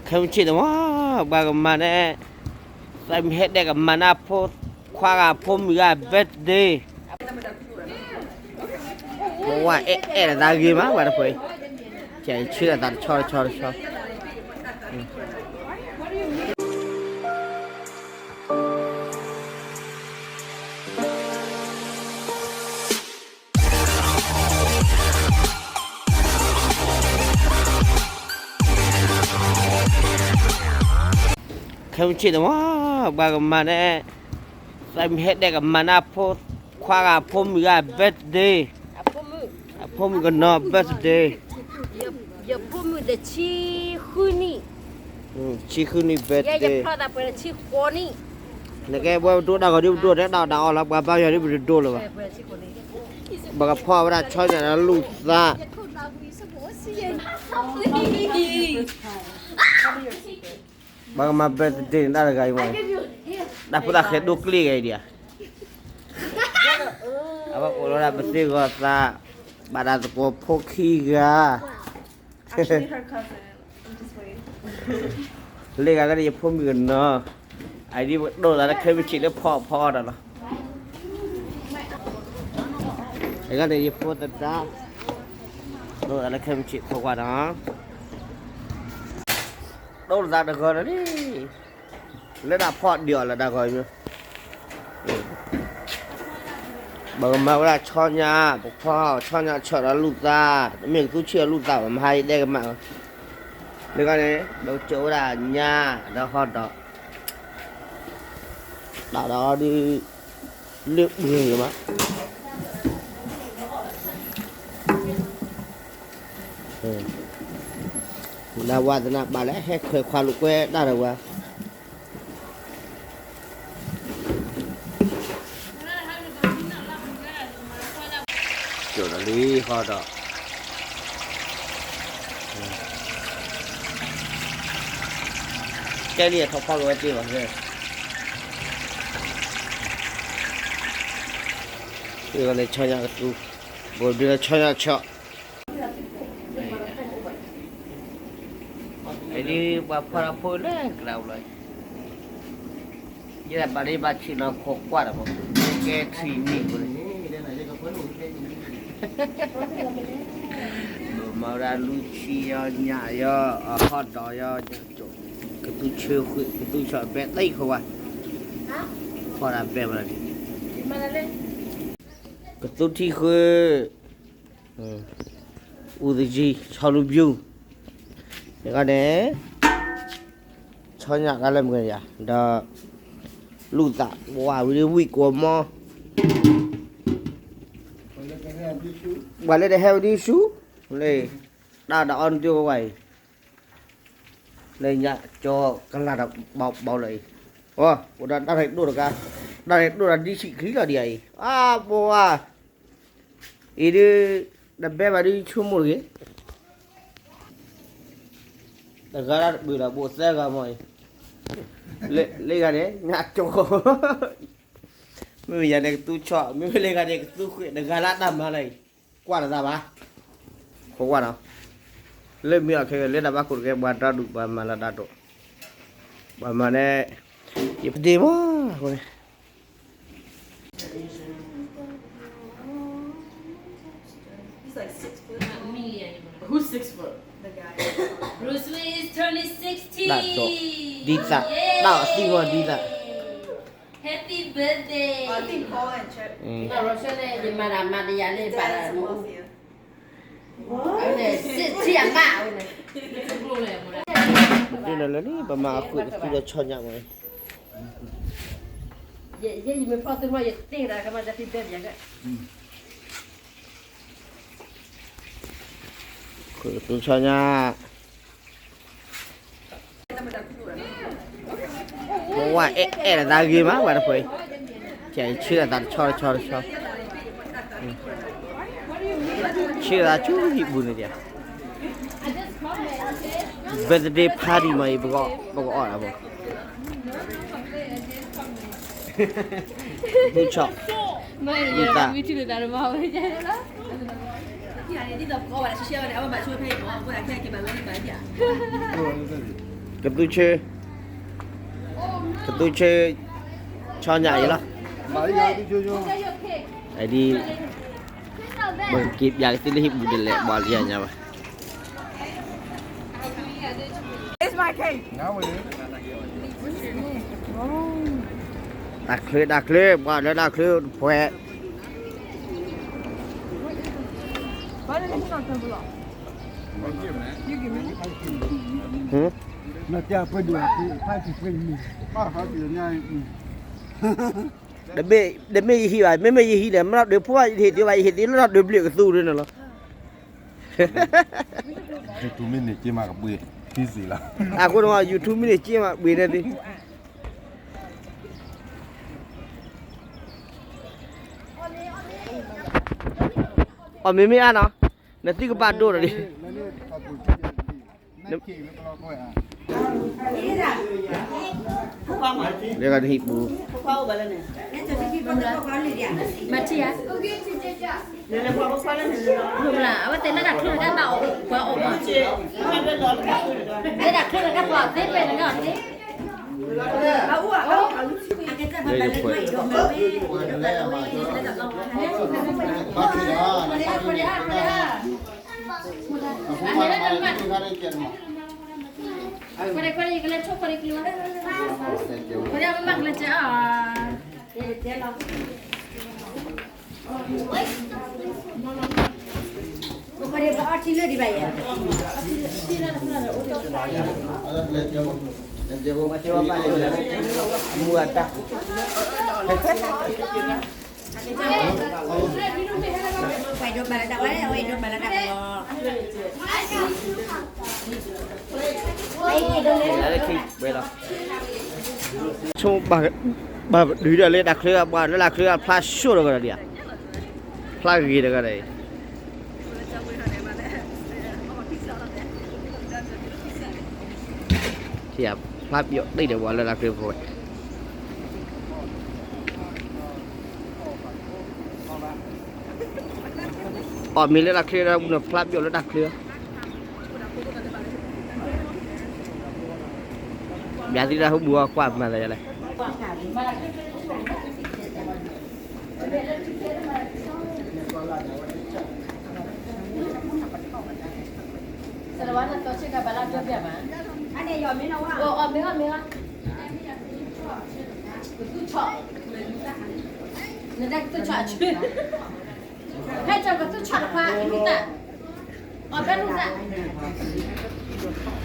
ခဲမုၢ်ဆ့ၣ်န့ၣ်မ့ၢ် ပှၤကမၤန့ၣ် သးမုၢ်ဟဲဒဲးကမၤန့ၢ်ဖိခွါဂၤဖိမုၣ်ဂၤ birthday မ့ၢ်ဝဲအဲၣ်အဲၣ်လီၤသးဂ့ၤမး ပှၤတဖုအံၤ ဆၢလီၤသးတဆီတဆီတဆီ ခဲမုၢ်ဆ့ၣ်န့ၣ်မ့ၢ် ပှၤကမၤန့ၣ် သးမုၢ်ဟဲဒဲးကမၤန့ၢ်ဖိခွါဂၤဖိမုၣ်ဂၤ birthday အဖိမုၣ်ကနီၤ birthday ယဖိမုၣ်တဆံဃုနံၣ် ဆံဃုနံၣ် birthday နကဲ ပဝဲပဒိၣ်တၢ်ဂီၤဒ်ပဒိၣ်တဲတၢ်အီၣ်တၢ်အီလီၤ ပှၤဘါယွၤဒ်ပတဒိၣ်လၢၤဘၣ် ပကဖီၣ်ဝဲဒၣ်ဆီညၣ်လၢလူၢ်သး ပှၤကမၤ birthday န့ၣ်တၢ်တဂၤအံၤမ့ၢ် တၢ်ဖိသၣ်ဃဲဒိၣ်ကျ့ၣ်ဂၤအံၤဒံးဧါ အဝဲအိၣ်လီၤဒၣ်ပသ့ဂီၤသး ဘၣ်တၢ်သကိးဖိခံဂၤ လၢဂၤကဒီးယဖိမုၣ်ကနီၤ အအံၤဒ်ပကဒိၣ်သးလၢခဲမုၢ်ဆ့ၣ်လၢဖီအီၣ်ဖီအီတၢ်လီၤ အဂၤန့ၣ်ယဖိသဒါ ဒိၣ်သးလၢခဲမုၢ်ဆ့ၣ်ဖိခွါနီၤ ဒိၣ်သးတဂီၤလီၤလံ လၢတၢ်ဖီၣ်ဒံးအီၤလၢတၢ်ဂီၤမ့ၢ် ပကမၤဝဲဒၣ်ဆီညၣ် ပဖီၣ်ဆီညၣ်ဆၢဒီးလူၢ်သး တမ့ၢ်ကသူဆံးအီၤလူၢ်သးဘၣ် မဟါယတဲကမၣ်လီၤ လၢဂၤန့ၣ် ပကစၢးဝဲဒၣ်ညၣ်ဒီးဟီၣ်ဒီး တၢ်ဒီးအီၤဒုး လၢပှဲၤမး လၢဝါသနာ်ဘၣ်လၢဟဲခွဲးခွါလိာ်ကွဲတၢ်ဒီးဝဲ ကၠီဒီးလံဃီဒီး ကဲလံအထီၣ်ဖီကဝဲသ့ဘၣ် ဒီးဆီညၣ်ကသူ ပကဒုးလၢဆီညၣ်ဆီ အဒုးပှၤဖီၣ်တၢ်ဖိလၢကလၤလီၤ ယဲဒၣ်ဘၣ်လၢဘၣ်ဆ့ၣ်နီၤခိးကွၢ်ဒီး ကဲထံၣ်မံၤဖိန့ၣ် မၤဝဲဒၣ်လူၢ်ဆံယီၤညၣ်ယီၤ အဟီၣ်ဒီးယီၤ ညၣ်ကၠိ ကသူဆၢဃုာ် ကသူဆီၣ်ဘဲသံခိးဝါ ဖီၣ်တၢ်ဘဲမး ကသူထံဃုာ် အူသယံၤ ဆီလူၤဘျူး န့ၣ် ဆီညၣ်ကလၢမုၢ်ယၤ ဒီး လူၢ်သး ပှၤဝံၤဒ်ဝံၣ်ကိးမီ ပှၤလၢတဟဲဝဲဒ်ဆူ လၢ တၢ်ဒီးအီၤနတုၤဝဲအံၤ လၢညါကၠီကလၤဒီးဘီဘီလၢအံၤ အိၣ်ဒီးတၢ်ရဲၣ်ဒိၣ်တဂၤ တၢ်ရဲၣ်ဒိၣ်ဒီးဒ်ဆံးချံလီၤဒံးအံၤ အါပှၤ အံၤဒုး တဘဲဘၣ်ဒုးဆိကမိၣ်တဂ့ၤ တဂၤလၢတပှ့ၤဒီးဘိးသၢဂၤမီၤအံၤ လၢဂၤန့ၣ် ညၣ်ကၠီ မ့မ့ၢ်ယၤန့ၣ်ကသူဆီၣ် မ့မ့ၢ်လၢဂၤန့ၣ်ကသူဃ့ၢ် တဂၤလၢတၢ်မၤလၢအံၤ ကွၢ်တသးဘၣ် ခိးကွၢ်နီၤ လၢမ့ၢ်အီၤခဲကဲ လၢတၢ်ဘၣ်ခိၣ်တကဲ ပှၤတၢ်ဒူၣ် ပှၤမၤလၢတၢ်ဒိၣ် ပှၤမၤန့ၣ် ယပဒ့မီၤ အဃိန့ၣ် He's like six foot. Who's six foot? The guy. Bruce Lee is turning sixteen. တၢ်ဒိၣ် ဒ်သး Yay! တၢ်အီၣ်သံမီၤဒ်သး Happy birthday. Oh, I think Paul and Chip. အံၤ Russia န့ၣ် ယမၤတၢ်မၤတယၤန့ၣ် Dad is a ဘၣ်တၢ် mafia. အဝဲန့ၣ် စစ်ထီအမး အဝဲန့ၣ် ဒ်န့ၣ်လၢန့ၣ် ပမၤအဃုာ်ကသူဒီးဆီညၣ်မီၤ ယဲယမ့ၢ်ဖီၣ်သုမီၤ ယတ့ၢ်တၢ်ကမၤတၢ်ဖံးဘဲဘၣ်ယၤက ဃုာ်ကသူဆီညၣ် ပဝဲအဲၣ်အဲၣ်လီၤသးဂ့ၤမး ပှၤတဖုအံၤ ဆၢလီၤသးတဆီတဆီတဆီ ဆၢလီၤသးဆူဟံၣ်ပူၤန့ၣ်ဒံး birthday party မ့ၢ်အံၤ ပကအီၣ်ဒၣ်ဘၣ် မုၢ်ဆီၣ် မုၢ်သး မ့ၢ်ထံၣ်လၢတၢ်တမၤဝဲ ဒ်သိးပကအီၣ်ဘၣ်တၢ်ဆှဲဆှဲဝဲန့ၣ် အဝဲဘၣ်ဆိဖဲအံၤမ့ၢ် အဃိသတးခဲအံၤက့ၤဘၣ်ဝဲဒ်ဘၣ်ဒ်ဧါ ကသူဆၢ, ကသူဆၢ, ဆီညၣ်အံၤလီၤ. ဒ် ပက့ၤပျးကသ့လၢဟံၣ်ပူၤဒ်လဲၣ် ပှၤလၢညါဘၣ်. တၢ်ချၢ တၢ်ချၢ ပှၤလၢတၢ်ချၢတဖှဲး. ဒီးမ့ၢ်ယဟံၣ်ဘၣ် မ့မ့ၢ်ယဟံၣ်ဒီး မ့ၢ်ဒီးဒၢးဖိဘၣ် ယဟ့ၣ်သ့လၢဒီးဒၢးဘျုးကသူန့ၣ်လီၤ. YouTube မ့ၢ်န့ၢ်က့မးကပှ့ၤ ထံစံလီၤ. အဃိန့ၣ် YouTube မ့ၢ်န့ၢ်က့မး ပှ့ၤန့ၣ်သ့. အီၣ်မ့မ့ၢ်အါနီၤ, နသုကဘၣ်ဒိဒီးဒ် လၢဂၤတဟံၣ်ပူၤ မၤထံၣ်ဧါ, အဝဲသ့ၣ်လၢတၢ်ချၢတၢ်ဘၣ်အီၣ်ပှၤအီၣ်မး, လၢတၢ်ချၢတၢ်ဘၣ်အီၣ်သ့ပဲန့ၣ်လီၤသ့. လၢယဖှဲး ဆိ ဘၣ်ဒုးဒီးလၢတၢ်ချၢ ပှၤလၢတၢ်ချၢအဖျါဆိၣ်တဂၤဒီးဒံးဧါ, ဖျါဂ့ၤတဂၤဒီးအံၤ, ဖျါပျီၣ်တ့ၢ်ဒီးပှၤလၢတၢ်ချၢဖိဝဲ အီၣ်မ့ၤလၢတၢ်ချၢဒီး ပူၤန့ၣ်ဖျါပျီၣ်လၢတၢ်ချၢ, ဘၣ်သ့ၣ်တၢ်ဟူဘူအီၤကွၢ်မၤသးယလဲၣ်. စလဝါနသီဆ့ကၤဘၣ်လၢအဒိဘၣ်မး, အီၣ်မ့ၤအီၣ်မ့ၤ, ကသူဆီၣ်, နတၢ်ကသူဆီၣ်အဆၢ, ဟဲကၠီကသူဆီၣ်တခွါ အံၤမ့ၢ်တၢ်, အီၣ်ဘဲလူၤသး,